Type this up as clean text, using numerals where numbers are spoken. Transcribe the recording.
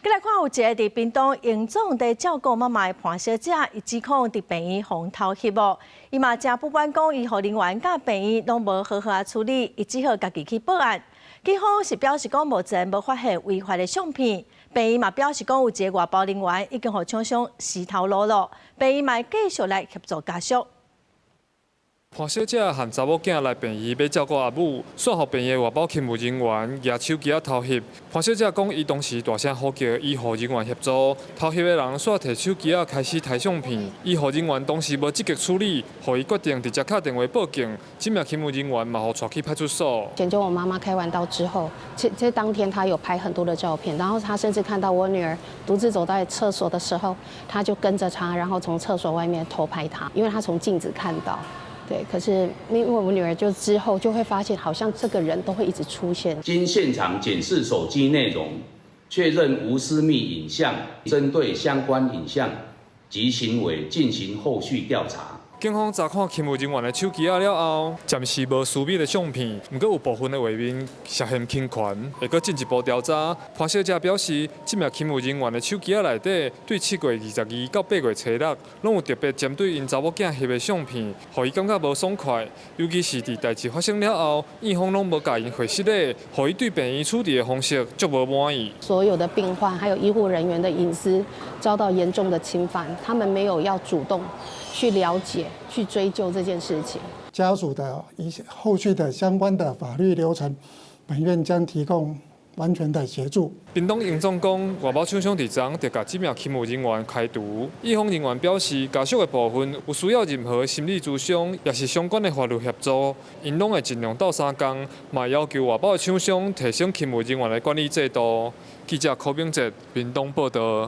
來看有一个佇屏東榮總佇照顧媽媽的潘小姐，伊指控佇病院予人偷翕哦，伊嘛誠不滿講醫護人員佮病院攏無好好仔處理，伊只好家己去報案。警方是表示講目前無發現違法的相片，病院嘛表示講有一个外包人員已經予廠商辭頭路囉，病院嘛會繼續來協助家屬。潘小姐和查某囝來病院欲照顧阿母，煞予病院的外包勤務人員攑手機仔偷翕。潘小姐講，伊當時大聲呼叫醫護人員協助，偷翕的人煞提手機仔開始刣相片。醫護人員當時無積極處理，予伊決定直接敲電話報警。這名勤務人員嘛予帶去派出所。研究我媽媽開完刀之後，這當天他有拍很多的照片，然後他甚至看到我女兒獨自走在廁所的時候，他就跟着她，然後從廁所外面偷拍她，因為他從鏡子看到。對，可是因為我女兒就之後就會發現，好像這個人都會一直出現。經現場檢視手機內容，確認無私密影像，針對相關影像及行為進行後續調查。警方查看勤務人員的手機仔了後，暫時無私密的相片，毋過有部分的畫面涉嫌侵權，會閣進一步調查。潘小姐表示，這名勤務人員的手機仔內底，對7月22到8月初6，攏有特別針對𪜶查某囝翕的相片，予伊感覺無爽快。尤其是佇代誌發生了後，院方攏無共𪜶回失禮，予伊對病院處置的方式足無滿意。所有的病患還有醫護人員的隱私遭到嚴重的侵犯，他們沒有要主動去了解、去追究這件事情。家屬的一些後續的相關的法律流程，本院將提供完全的協助。屏東榮總講，外包廠商佇昨昏就共這名勤務人員開除。院方人員表示，家屬的部分有需要任何心理諮商，抑是相關的法律協助，𪜶攏會盡量鬥相共，嘛要求外包的廠商提升勤務人員的管理制度。記者柯明哲，屏東報道。